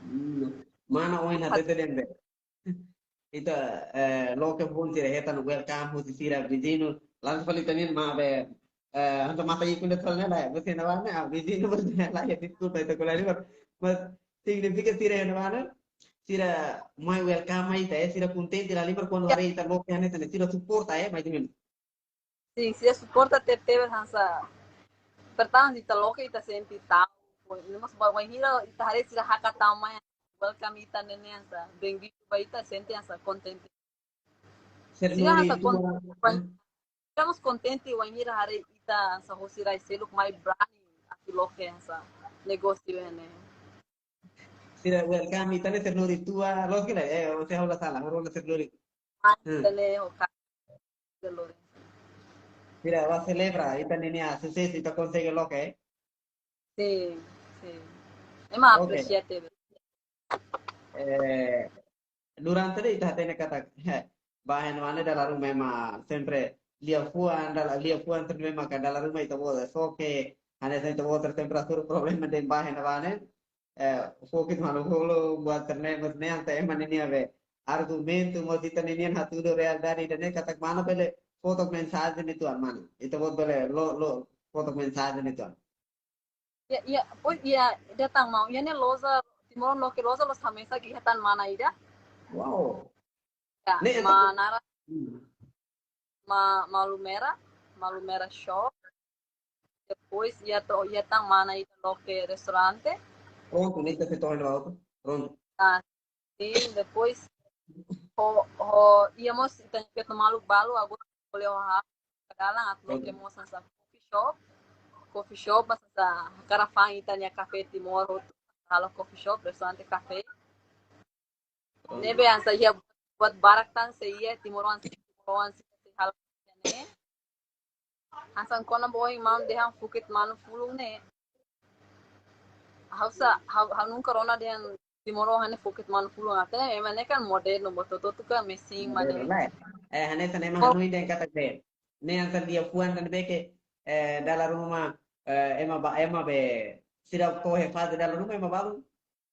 Hmm. Mana oin hatete de'it be. Ita, eh, loke foun sira hetan welcome husi sira viziñu. Langsung fali ita-nian maibé, eh, entaun mata ikun de'it fali ne'e la, bos ne'e ba ne'e, ah, viziñu bos ne'e la, ya, deskulpa, ita ko'alia liu. Mas signifika sira ne'e ba ne'e, sira mai welcome mai ita, eh, sira kontente la liu, kuandu haree ita loke hanesan ne'e, sira suporta, eh, mai ita-nian. Sin, sira suporta tebetebes hanesan. Pertama ita loke ita sente ta'uk. Ne'e mós ba wainhira ita haree sira hakat tama mai welcome ita ne'e hanesan. Benvindu ba ita sente hanesan kontente. Sira hanesan kon-, sira mós kontente wainhira haree ita hanesan hosi rai seluk mai brani atu loke hanesan negósiu ne'e. Sira welcome ita ne'e sernuri tua, loos ka lae, eh, se ha'u la sala, ha'u la sernuri. Ah, hmm. Ita ne'e hoka sernuri. Sira ba selebra, ita ninia susesu, ita konsege loke, eh? Sin, sin. Ema, oke, apresia tebes. Eh, durante ne'e ita hatene katak, eh, bainhira ne'e dala ruma ema sempre liafuan, dala, liafuan sempre ema ka dala ruma ita-boot, só ke hanesan ita-boot sempre hasoru problema de'it bainhira ne'e, eh, fokit malu hulu buat ternemos ne'e entaun ema ninia be argumentu mós ita ninian hatudu realidade ida-ne'e katak mana bele fó took mensajen uitoan mana. Ita-boot bele lo, lo, fó took mensajen uitoan. Ya, ya, pois, ya, datang mau. Ya, ne'e loja, Timor loke loja, loja hamesak iha tan mana ida. Wow. Ya, ne'e entaun mana ra-, hmm, ma-, Malu Merah, Malu Merah Shop. Depois, iha to, iha tan mana ita loke restaurante. Prontu, ne'e ita sei to'o iha ne'ebá hotu. Prontu. Ah, sin, depois, ho, ho, iha mós ita-nia feto maluk balu, agora ko'alia ho ha'u, kadalan atu loke, prontu, mós hanesan coffee shop. Coffee shop, mas hanesan hakarak fa'an ita-nia kafé Timor hotu. Halo coffee shop, restaurante, kafé. Oh. Ne'ebé hanesan iha buat barak tan sei iha timoroan, timoroan sei halo ne'e. Hanesan kona-ba ohin maun dehan fokit manu fulun ne'e. Ha'u sa, ha'u, ha'u nunka rona dehan timoroan ne'e fokit manu fulun até, ema ne'e kan modernu, buat hotu-hotu kan mesin, modernu, mane. Lae. Eh, hanesan ema, oh, hanoin dehan katak be. Ne'e hanesan liafuan tan be ke, eh, dala ruma, eh, ema ba, ema be, sira to'o iha faze dala ruma ema balu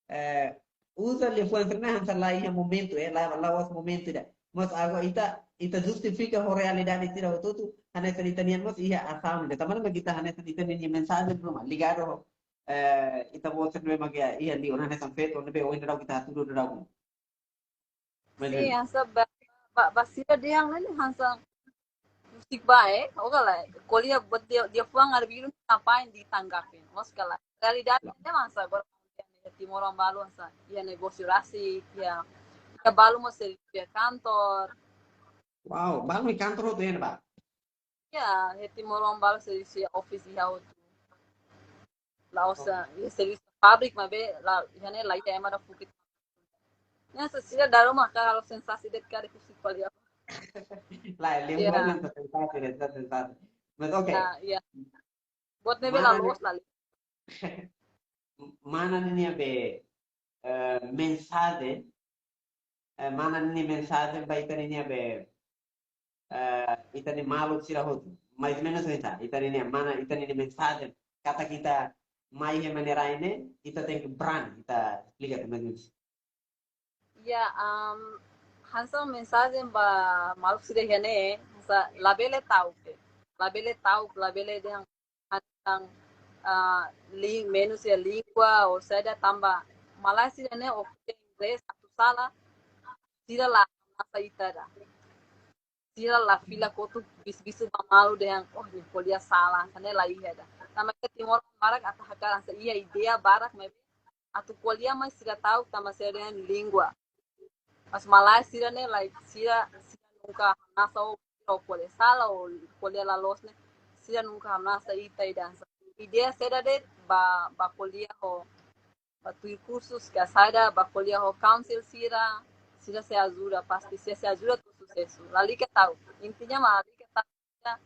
eh, uza liafuan sira-ne'e hanesan la iha momentu, eh, la, la'ós momentu ida. Mas agora ita, ita justifika ho realidade sira hotu-hotu, hanesan ita-nian mós iha asaun ida. Tanba ne'e mak ita hanesan ita-nia mensajen ruma ligadu ho, eh, ita-boot sira-ne'e mak iha, iha liur hanesan feto ne'ebé ohin daudaun ita hatudu daudaun. Sin, hanesan ba, ba, ba sira dehan ne'e hanesan husik ba, eh, oke lae. Ko'alia buat lia, liafuan arbiru ngapain ditanggapi? Maksudnya lae. Realidade ne'e hanesan agora timoroan balu hanesan iha negósiu rasik, iha, iha balu mós servisu iha kantor. Wow, balu iha kantor hotu iha ne'ebá? Ya, iha timoroan balu servisu iha office iha hotu. La'ós, oh, iha servisu fábrika maibé la, iha ne'e la iha ema ida fokit. Ne'e hanesan sira dala ruma hakarak halo sensasaun de'it karik husik fali. Lae, liafuan, ya, hanesan sensasaun, hanesan sensasaun. Mas oke. Ah, ya. Buat ne'ebé la, mana ni-, loos la. Mana ninia be, eh, mensajen, eh, mana ninia mensajen ba ita ninia be, eh, ita-nia maluk sira hotu. Mais ou menus oinsá, ita ninia mana, ita ninia mensajen. Katak ita mai iha ema nia rai ne'e, ita tenke brani, ita esplika tan mais ou menus. Ya, am, hanesan mensajen ba maluk sira iha ne'e, hanesan labele ta'uk. Labele ta'uk, labele dehan hanesan, ah, li-, menus iha língua, ou saida tanba malae sira ne'e oke inglés atu sala, sira la hamnasa ita ida. Sira la fila kotuk bisu-bisu ba malu dehan, oh, nia ko'alia sala, hanesan ne'e la iha ida. Tanba ita timoroan barak atu hakarak hanesan iha ideia barak, maibé atu ko'alia mai sira ta'uk tanba sira dehan língua. Mas malae sira ne'e, like, sira, sira nunka hamnasa ou, ou ko'alia sala, ou ko'alia la loos ne'e, sira nunka hamnasa ita ida hanesan. Ideia saida de'it ba, ba ko'alia ho, ba tuir kursus ka saida, ba ko'alia ho council sira, sira sei ajuda, pasti sira sei ajuda atu susesu. Lalika ta'uk. Intinya mak lalika ta'uk.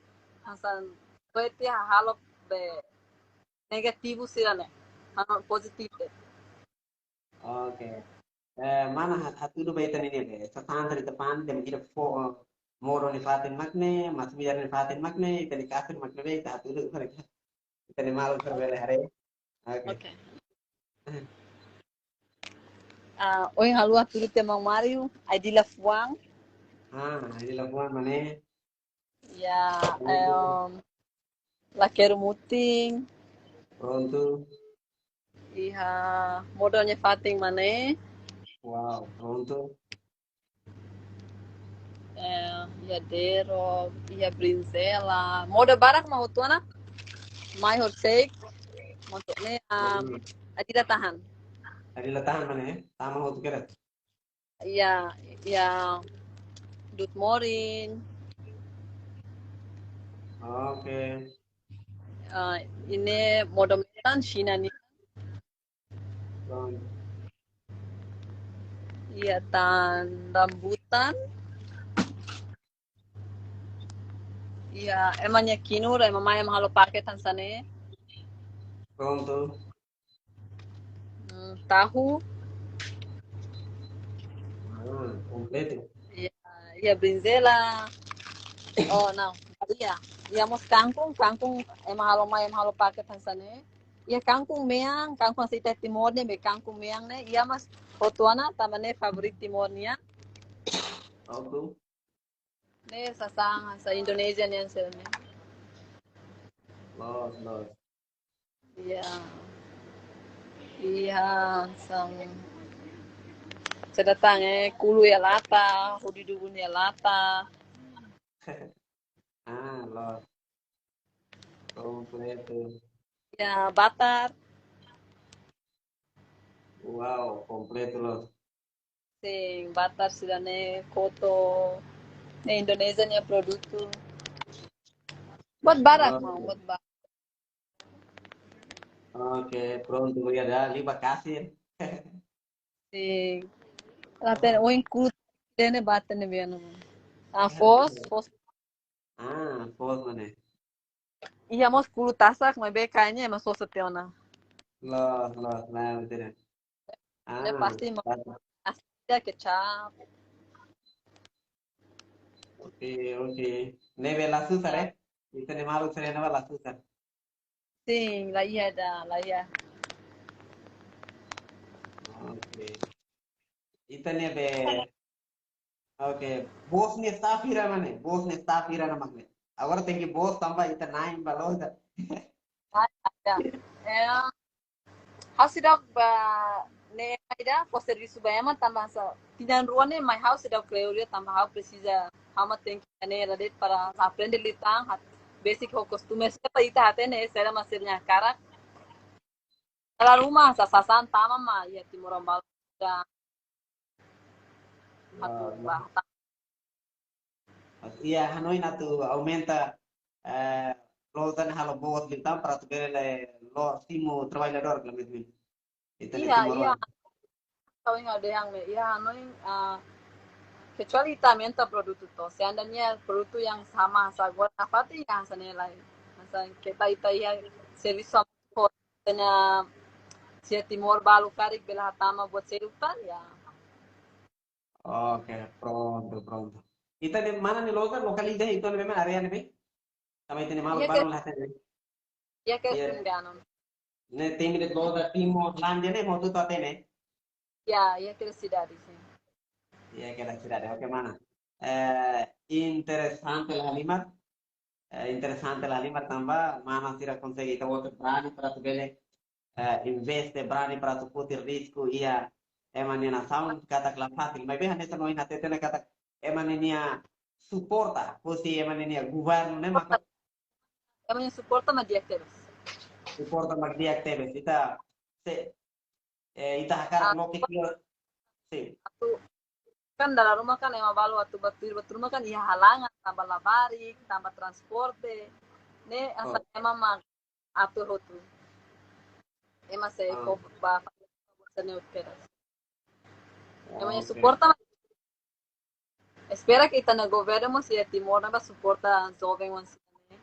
Hanesan, to'o tiha halo be negativu sira ne'e. ah, positif. Oke. Eh, mana ha-, hatudu ba ita-nia ne'e be. Sasán sira ita fa'an, dehan ita fó, eh, modo nia fatin mak ne'e, masin-midar nia fatin mak ne'e, ita-nia kasir mak ne'e be, ita hatudu, ita-nia maluk sira bele haree. Oke. Oke. Ah, ohin ha'u hatudu tiha maun Mario, Aidila Fuang. Ah, Aidila Fuang, mana? Ya, em, lakeru mutin. Prontu. Iha modo nia fatin mana? Wow, prontu. Eh, iha Dero, iha Brinzela. Modo barak mak hotu ona. Mai horisehik. Maksudnya, em, hmm, Aidila Tahan. Aidila Tahan mana? Tahan hotu kedas. Ya, ya. Dut Morin. Oke. Ah, ida-ne'e modo metan Xina nian. Prontu. Ya, tan rambutan. Ya, ema nia kinur, ema mai ema halo paket hanesan ne'e. Prontu. Hmm, tahu. Ah, kompletu. Ya, ya, brinzela. Oh, não. Iha, iha mós kangkung, kangkung ema halo mai, ema halo paket hanesan ne'e. Iha kangkung mean, kangkung hanesan ita Timor ne'e, be kangkung mean ne'e. Iha mós hotu ona, tanba ne'e favoritu Timor nian. Oke. Ne'e sasán, hanesan Indonézia nian sira ne'e. Loos, loos. Ya. Ya, hanesan. Sira tan, eh, kulu iha lata, hudi dubun iha lata. Ah, loos. Kompletu. Ya, batar. Wow, kompletu loos. Sin, batar sira-ne'e, koto, ne'e Indonézia nia produtu. Buat barak, ah, maun, buat barak. Oke, prontu, ya dah, liu ba kasir. Sin. Laten, oh, include, ne'e batar ne'e biar nama. Ah, foos, foos. Ah, foos mana? Iha mós kulu tasak, maibé kayaknya ema sosa tiha ona. Loos, loos, nah, betul. Ne'e, ah, pasti mau tasak. Pasti ada kecap. Oke, oke. Ne'ebé la susar, eh? Ita-nia maluk sira ne'ebá la susar. Sin, la iha ida, la iha. Oke. Ita-nia be. Oke, bos nia staff hira mana? Bos nia staff hira ne'e mak ne'e. Agora tenke bos tanba ita na'in ba loja. Ah, ya. Eh, ha'u seidauk ba ne'e ida, fó servisu ba ema tanba hanesan tinan rua ne'e mai ha'u seidauk kleur liu tanba ha'u presiza, ha'u mak tenke ne'e la de'it para aprende liután, hat-, basic ho kostume sira ita hatene, sira mak sira-nia hakarak. Dala ruma hanesan sasán tama mak iha Timor balu. Atu, ah, ba, ta- Mas iha hanoin atu aumenta, eh, loja ne'e halo boot liután para atu bele la'o simu traballadór, kalau begitu. Ita, iya, Timor, iya. Ha'u hanoin, ah, kecuali ita aumenta produtu to. Seandainya produtu yang sama hanesan agora nafatin, ya hanesan ne'e lai. Hanesan ita, ita iha servisu sama ko tanya sia Timor balu karik bele hatama buat selutan, ya. Oke, prontu, prontu. Ita-nia mana nia loja lokaliza ita-nia memang área ne'ebé? Tanba ita-nia maluk, iya, baru ke-, lah tadi. Iya, ke, iya. Sungganon. Ne'e temi de'it loja Timorlândia ne'e, hotu ita hatene? Ya, iha Kera Sidade, sin. Iha Kera Sidade, oke, mana? Eh, interesante la halimar. Eh, interesante la halimar tanba mana sira konsege ita-boot brani para atu bele, eh, investe, brani para atu foti risku iha ema nia nasaun, katak la fasil. Maibé hanesan ohin hatete ne'e katak ema nia suporta, husi ema nia governu ne'e maka. Ema nia suporta mak di'ak tebes. Suporta mak di'ak tebes. Ita, se, eh, ita hakarak, ah, loke kio. Sin. Atu, kan dala ruma kan ema balu atu bá tuir, bá tuir ruma kan iha halangan, tanba labarik, tanba transporte. Ne'e, oh, hanesan ema mak atu hotu. Ema sei, ah, ko ba, ba, ba, sa ne utkera. Ema nia, oke, suporta. Espera katak ita-nia governu mós iha Timor ne'e bá suporta joven wan sira-ne'e.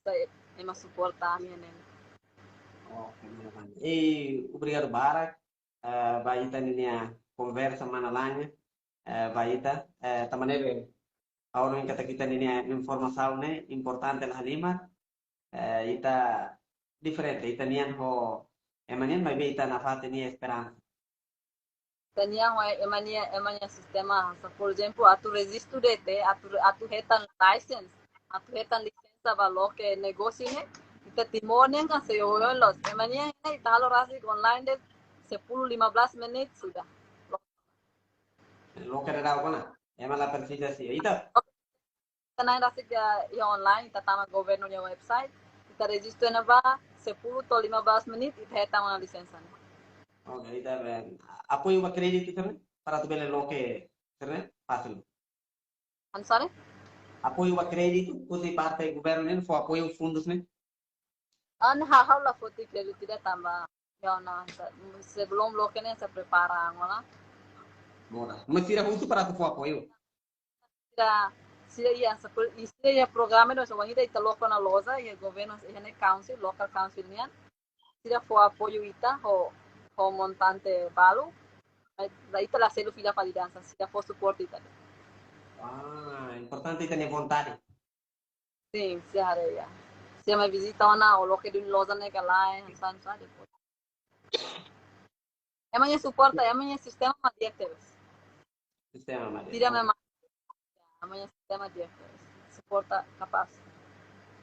Sa ema suporta ami ne'e. Oke, mana Lanya. Eh, obrigadu barak, eh, ba ita ninia konversa, mana Lanya, eh, ba ita, eh, tanba ne'e, ha'u hanoin katak ita-ninia informasaun ne'e importante la halimar, eh, ita diferente, ita nian ho ema nian, maibé ita nafatin nia esperansa. Ita-nia ho ema nia, ema nia sistema, so, por ezemplu, atu rejistu de'it, atu, atu hetan license, atu hetan lisensa ba loke negósiu ne'e, ita Timor nian kan sei oioin loos. Ema nia ne'e ita halo rasik online de'it, sepuluh lima belas menit sudah. Loke daudaun ona, ema la presiza sira. Ita Tanba ita rasik iha, iha online, ita tama governu nia website, ita rejistu iha ne'ebá, sepuluh to'o lima belas menit, ita hetan ona lisensa ne'e. Oke, ita, eh, apoiu ba kréditu também, para atu bele loke, sira-ne'e, fasil. I'm sorry? Apoiu ba kréditu, husi parte governu nian, fó apoiu fundus ne'e? Ah, ne'e ha'u la foti kréditu ida tanba, ya, na, sa-, sebelum loke ne'e sei prepara ona. Bora. Mas sira husu para atu fó apoiu. Sira, sira iha, sepul-, sira iha programa no, so, ida ita loke ona loja, iha governu, iha ne'e council, local council nian. Sira fó apoiu ita, ho, ho montante balu. Mas ita la selu fila fali dansa, sira fó suporta ita. Ah, importante ita-nia vontade. Sin, sira haree iha. Sira mai vizita ona, ou loke duni loja ne'e ka lae, hanesan, hanesan depois. Ema nia suporta, ema nia sistema mak di'ak tebes. Sistema mak di'ak. Tidak memang. Ema nia sistema di'ak tebes. Suporta kapás.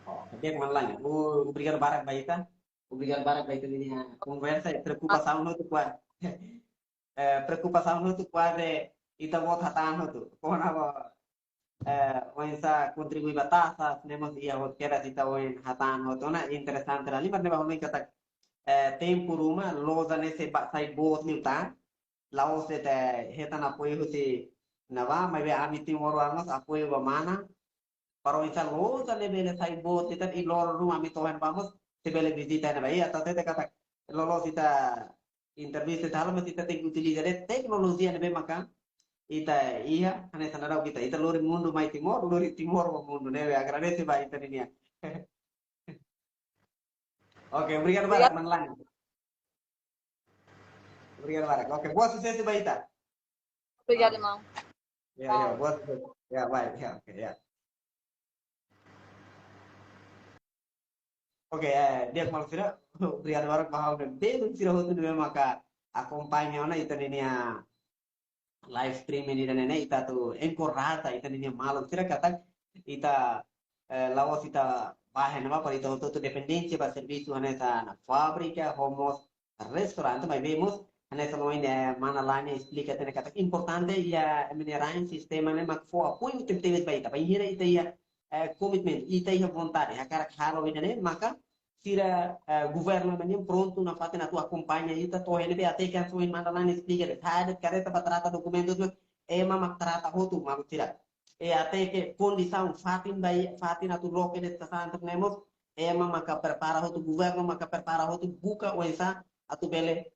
Oh, di'ak, mana Lanya. Oh, obrigadu barak ba ita. Obrigadu barak ba ita-nia konversa, preokupasaun hotu kuadre. Eh, preokupasaun hotu kuadre ita-boot hatán hotu. Kona-ba, eh, oinsá kontribui ba taxa, ne'e mós iha hotu kedas ita oin hatán hotu ona, interesante la halimar, ne'ebé ha'u hanoin katak, eh, tempu ruma, loja ne'e sei ba, sai boot liután, la'ós de'it hetan apoiu husi ne'ebá, maibé ami timoroan mós apoiu ba mana, para oinsá loja ne'e bele sai boot, ita iha loron ruma ami to'o iha ne'ebá mós, sei bele vizita iha ne'ebá. Iha, ita hatete katak, loloos ita entrevista ita halo, mas ita tenke utiliza de'it teknolojia ne'ebé maka ita iha, hanesan daudaun ita, ita lori mundu mai Timor, lori Timor ba mundu, ne'ebé agradese ba ita ninia. Oke, obrigadu barak, mana Lanya. Obrigadu barak. Oke, boa susesu ba ita. Obrigada, irmão. Ya, ya, boa susesu. Ya, baik, ya, oke, ya. Oke, eh, di'ak maluk sira, obrigadu barak ba ha'u-nia belun sira hotu ne'ebé maka akompaña ona ita ninia live streaming ida-ne'e, ita atu enkoraja ita ninia maluk sira katak ita, eh, la'ós ita bá iha ne'ebá para ita hotu-hotu dependénsia ba servisu hanesan fábrika, ho mós restaurante, maibé mós hanesan ohin, eh, mana Lanya esplika tiha ona katak importante iha ema nia rain sistema ne'e mak fó apoiu tebetebes ba ita. Bainhira ita iha, eh, komitmen, ita iha vontade, hakarak halo ida-ne'e, maka sira, eh, governu ema nian prontu nafatin atu akompaña ita to'o iha ne'ebé, até ke hanesan ohin mana Lanya esplika de'it, sa'e de'it karreta ba trata dokumentus, ema mak trata hotu, maluk sira. I até ke kondisaun fatin ba iha, fatin atu loke de'it sasán ne'e mós, ema maka prepara hotu, governu maka prepara hotu, buka oinsá atu bele,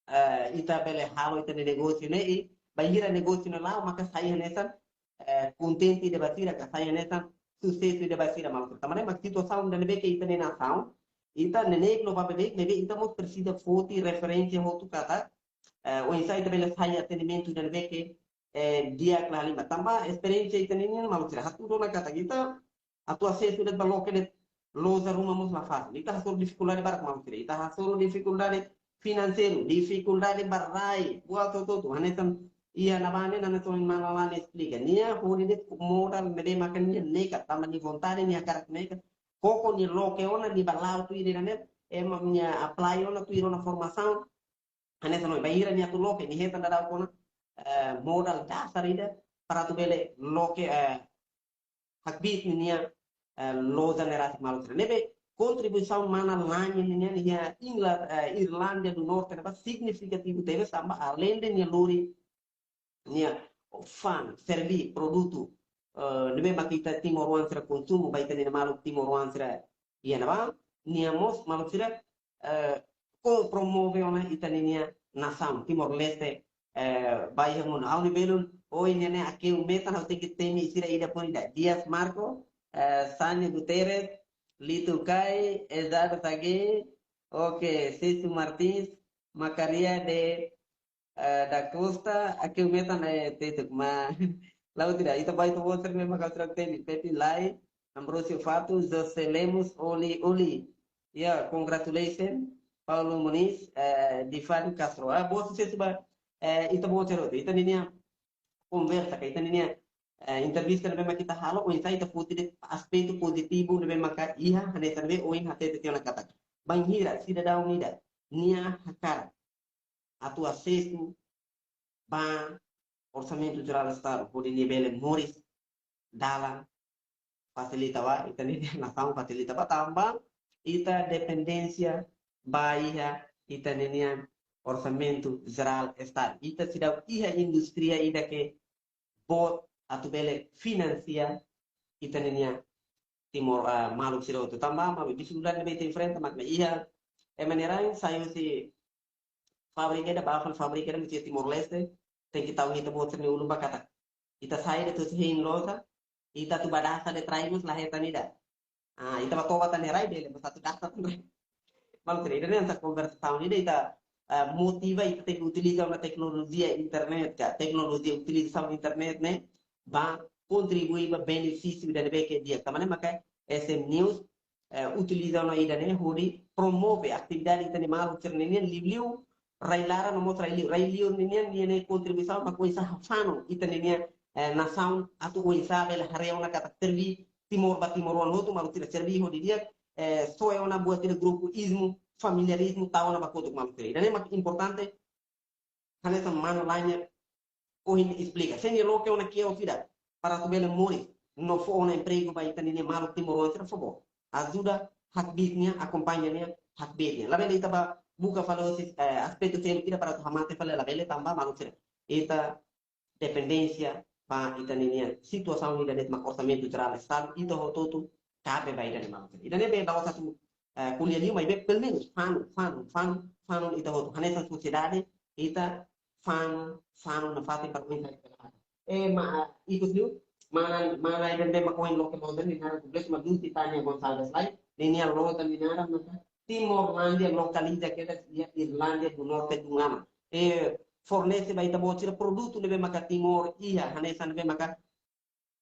eh, ita bele halo ita-nia negósiu ne'e, i bainhira negósiu ne'e la'o, maka sai hanesan, eh, kontente ida ba sira, ka sai hanesan susesu ida ba sira, maluk sira. Tanba ne'e mak situasaun ida ne'ebé ke ita-nia nasaun, ita neineik no papé beik, ne'ebé ita mós presiza foti referénsia hotu katak, eh, oinsá ita bele sai atendimentu ida ne'ebé ke, eh, di'ak la halimar. Tanba esperiénsia ita nian, maluk sira, hatudu ona katak ita atu asesu de'it ba loke de'it loja ruma mós la fasil. Ita hasoru difikuldade barak, maluk sira. Ita hasoru difikuldade finanseiru, difikuldade ba rai, buat hotu-hotu. Hanesan iha ne'ebá ne'e, hanesan ohin mana Lanya esplika. Nia hodi de'it modal ne'ebé maka nia nekat, tanba nia vontade, nia hakarak nekat. Koko nia loke ona, nia bá la'o tuir ida-ne'e, ema nia apply ona, tuir ona formasaun. Hanesan ohin, bainhira nia atu loke, nia hetan daudaun ona, eh, modal dasar ida, para atu bele loke, eh, hakbiit ninia, eh, loja ne'e rasik, maluk sira. Ne'ebé kontribuisaun mana Lanya nian iha Ingla-, eh, Irlanda do Norte ne'ebá signifikativu tebes, tanba aleinde nia lori nia fa'an, serví, produtu, eh, ne'ebé mak ita timoroan sira konsumu, ba ita-nia maluk timoroan sira iha ne'ebá, nia mós, maluk sira, eh, ko promove ona ita ninia nasaun Timor-Leste, eh, ba iha mundu. Ha'u-nia belun, ohin ne'e hakeu metan, ha'u tenke temi sira ida por ida. Dias Marco, eh, Sani Guterres, Litu Kai, Ezar Sage, Oke, Sesu Martins, Macaria de eh, da Costa, aqui o meu também é teto, mas lá o tira, ita bai ita-boot sira ne'ebé maka sira temi, Pepi Lai, Ambrosio Fato, José Lemos, Oli, Oli. Yeah, congratulations, Paulo Moniz, eh, Divani Castro. Ah, boa susesu ba, eh, ita-boot sira hotu. Ita-nia konversa ka, ita-nia, eh, entrevista ne'ebé maka ita halo, oinsá ita foti de'it aspetu pozitivu ne'ebé maka iha, hanesan ne'ebé ohin hatete tiha ona katak. Bainhira sidadaun ida nia hakarak atu asesu ba Orsamentu Jerál Estadu, hodi nia bele moris dalan fasilita ba ita-nia nasaun, fasilita ba tanba ita dependénsia ba iha ita-nia Orsamentu Jerál Estadu. Ita seidauk iha indústria ida ke boot atu bele finansia ita-nia Timor, ah, maluk sira hotu. Tanba maibé dificuldade ne'ebé ita enfrenta mak ne'e iha, ema nia rain sai husi fábrika ida, ba fali fábrika ida, mesti Timor-Leste, tenke tau ita-boot sira-nia ulun ba katak ita sai de'it husi hein loja, ita atu ba dasa de'it rai mós la hetan ida. Ah, ita ba toba tan rai bele, mas atu dasa tan rai. Maluk sira, ida-ne'e hanesan konversasaun ida, ita, ah, motiva, ita tenke utiliza ona teknolojia internet ka, teknolojia utilizasaun internet ne'e ba kontribui ba benefísiu ida ne'ebé ke di'ak. Tanba ne'e maka S M News, eh, utiliza ona ida-ne'e hodi promove atividade ita-nia maluk sira-nian, liuliu rai-laran no mós rai-liur. Rai-liur nian, nia ne'e kontribuisaun ba oinsá hafanu ita-nia, eh, nasaun atu oinsá bele haree ona katak serví Timor ba timoroan hotu, maluk sira, serví hodi di'ak, eh, soe ona buat ida grupuizmu, familiarizmu, tau ona ba kotuk, maluk sira. Ida-ne'e mak importante, hanesan mana lainha ohin esplika. Se nia loke ona kios ida para atu bele moris no fó ona empregu ba ita-nia maluk timoroan sira, favór ajuda hakbiit nia, akompaña nia hakbiit nia. Labele ita ba buka fali husi, eh, aspetu seluk ida para atu hamate fali, labele, tanba, maluk sira, ita dependénsia ba ita-nia situasaun ida de'it mak Orsamentu Jerál Estadu, ita hotu-hotu kabe ba ida-ne'e, maluk sira. Ida-ne'e be la'ós atu, eh, ko'alia liu, maibé pelumenus fanu, fanu, fanu, fanu ita hotu. Hanesan sosiedade, ita fanu, fanu nafatin para oinsá ita. Eh, ma, ikus liu, mana, mana ida ne'ebé mak ohin loke loja nia naran, kompleksu, ma dusi Tania Gonçalves Lai, nia loja nia naran maka Timorlândia, lokaliza kedas iha Irlanda do Norte duni ona. Eh, fornese ba ita-boot sira produtu ne'ebé maka Timor iha, hanesan ne'ebé maka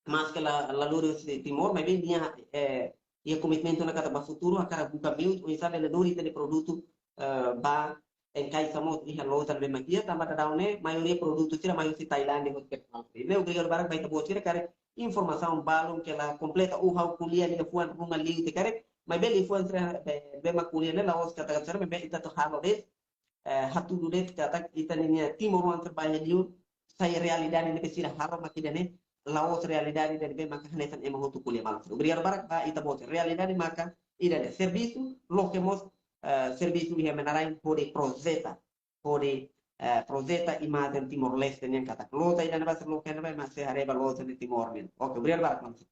maske la, la lori husi Timor, maibé nia, eh, iha komitmentu ona katak ba futuru hakarak buka meius oinsá bele lori ita-nia produtu, eh, ba enkaixa mós iha loja ne'ebé mak iha, tanba daudaun ne'e maioria produtu sira mai husi Tailándia, husi Vietnam. Ne'e obrigadu barak ba ita-boot sira karik informasaun balun ke la kompleta ou ha'u ko'alia liafuan ruma liu ita karik, maibé liafuan sira be, be mak ko'alia ne'e la'ós katak sira, maibé ita atu halo de'it, eh, hatudu de'it katak ita-nia timoroan sira ba iha liur, sai realidade ne'ebé sira halo mak ida-ne'e la'ós realidade ida ne'ebé maka hanesan ema hotu ko'alia, maluk sira. Obrigadu barak ba ita-boot. Realidade maka ida-ne'e, servisu, loke mós, eh, servisu iha ema nia rain hodi projeta, hodi, eh, projeta imajen Timor-Leste nian katak loja ida-ne'ebá sira loke ne'ebá mak sei haree ba loja ne'e Timor nian. Oke, obrigadu barak, maluk sira.